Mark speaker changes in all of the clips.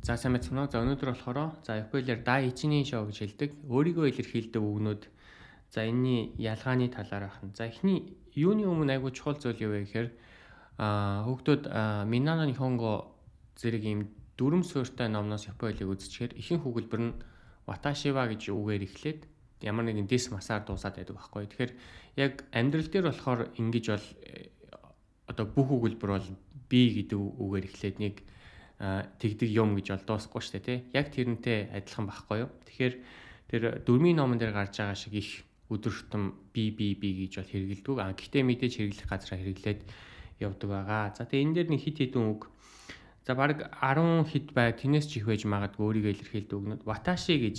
Speaker 1: За, сайн байцгаана уу. За, өнөөдөр болохоор за японоор 第一人称 гэж хэлдэг. Өөрийгөө илэрхийлдэг үгнүүд, за энэний ялгааны талаар байна. За, эхний юуны өмнө айгүй чухал зүйл юу вэ гэхээр хүүхдүүд みんなの日本語 зэрэг ийм дүрэм суурьтай номноос япон хэлийг үзчихээр ихэнх өгүүлбэр нь 私は гэж үгээр эхлээд ямар нэгэн ですますаар дуусаад байдаг байхгүй. Тэгэхээр яг амьдрал дээр болохоор ингэж бол одоо бүх өгүүлбэр бол би гэдэг үгээр эхлээд нэг тэгдэг юм гэж бол дуусахгүй шүү дээ, тий. Яг тэрнтэй адилхан байхгүй юу? Тэгэхээр тэр дүрмийн номон дээр гарч байгаа шиг их өдөр тутам би, би, би гэж бол хэрэглэдэг. А гэхдээ мэдээж хэрэглэх газараа хэрэглээд явдаг байгаа. За, тэгээ энэ дээр нэг хэд хэдэн үг, за баг 10 хэд бай, тэрнээс ч их байж магадгүй өөрийгөө илэрхийлдэг үгнүүд. 私 гэж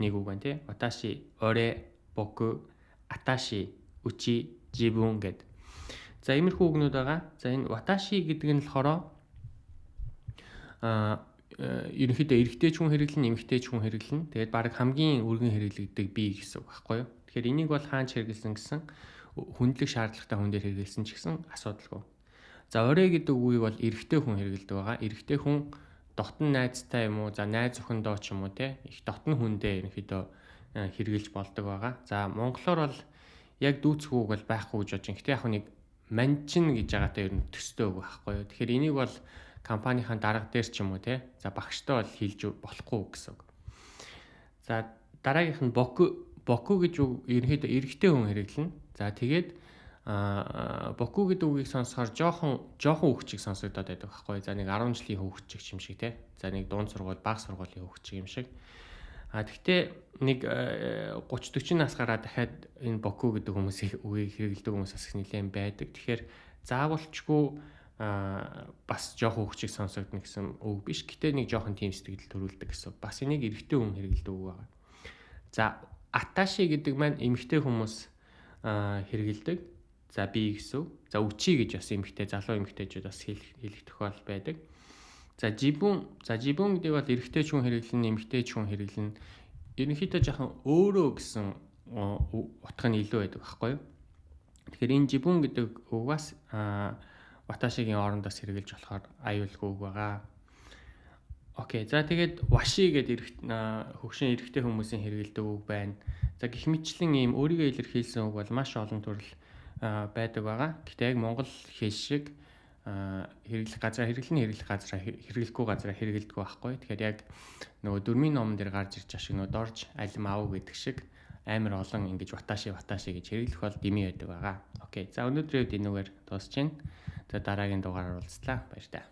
Speaker 1: нэг үг байна, тий. 私, 俺, 僕, あたし, うち, 自分гэд. За, иймэрхүү үгнүүд байгаа. За, энэ 私 гэдэг нь болохоор ерөнхийдөө эрэгтэй ч хүн хэрэглэн, эмэгтэй ч хүн хэрэглэн. Тэгээд баг хамгийн өргөн хэрэглэгддэг би гэсэн үг байхгүй юу? Тэгэхээр энийг бол хаанч хэрэглэсэн гэсэн хүндлэх шаардлагатай хүн дээр хэрэглэсэн ч гэсэн асуудалгүй. За, 俺 гэдэг үгийг бол эрэгтэй хүн хэрэглэдэг байгаа. Эрэгтэй хүн дотн найзтай юм уу, за найз охиндоо ч юм уу, те, их дотн хүндээ ерөнхийдөө хэрэглэж болдог байгаа. За, монголоор бол яг дүүцэх үг бол байхгүй гэж бодож байна. Гэтэ яг нэг манчин гэж байгаатай ер нь төстэй үг байхгүй юу? Тэгэхээр энийг бол компанийн дарга дээр ч юм уу, те, за багштай бол хэлж болохгүй гэсэн үг. За, дараагийнх нь 僕. 僕 гэж үг ерөнхийдөө эрэгтэй хүн хэрэглэнэ. За, тэгээд 僕 гэдэг үгийг сонсохоор жоохон жоохон хүүхчиг сонсогдоод байдаг байхгүй. За, нэг 10 жилийн хүүхчиг юм шиг, те. За, нэг дунд сургууль, бага сургуулийн хүүхчиг юм шиг. А тэгтээ нэг 30 40 нас гараад дахиад энэ 僕 гэдэг хүмүүсийг үгийг хэрэглэдэг хүмүүс бас нэлээд байдаг. Тэгэхээр заавалчгүй бас жоохон хүүхчиг сонсогдно гэсэн үг биш. Гэтэ нэг жоохон тийм сэтгэл төрүүлдэг гэсэн. Бас энийг эрэгтэй хүн хэрэглэдэг үг байгаа. За, あたし гэдэг маань эмэгтэй хүмүүс хэрэглэдэг. За, би гэсэн үг. За, うち гэж бас эмэгтэй, залуу эмэгтэйчүүд бас хэлэх тохиолдол байдаг. За, 自分, за 自分 гэдэг бол эрэгтэй ч хүн хэрэглэн, эмэгтэй ч хүн хэрэглэн. Ерөнхийдөө жоохон өөрөө гэсэн утга нь илүү байдаг байхгүй юу? Тэгэхээр энэ 自分 гэдэг үг бас 私гийн орондоос хэрэглэж болохоор аюулгүй үг байгаа. Окей. За, тэгээд わし гэдэг хөгшин эрэгтэй хүмүүсийн хэрэглэдэг үг байна. За, гэх мэтчлэн ийм өөрийгөө илэрхийлсэн үг бол маш олон төрөл байдаг байгаа. Гэхдээ яг монгол хэл шиг хэрэглэх газараа хэрэглэнэ, хэрэглэх газараа хэрэглэхгүй газараа хэрэглэдэггүй байхгүй. Тэгэхээр яг нөгөө дүрмийн номон дээр гарч ирж байгаа шиг нөгөө дорж алим ав гэдэг шиг амар олон ингэж 私私 гэж хэрэглэх бол дэмий байдаг байгаа. Окей. За, өнөөдрийн үед энүүгээр дуусч байна. За, дараагийн дугаараар уулзлаа. Баяртай.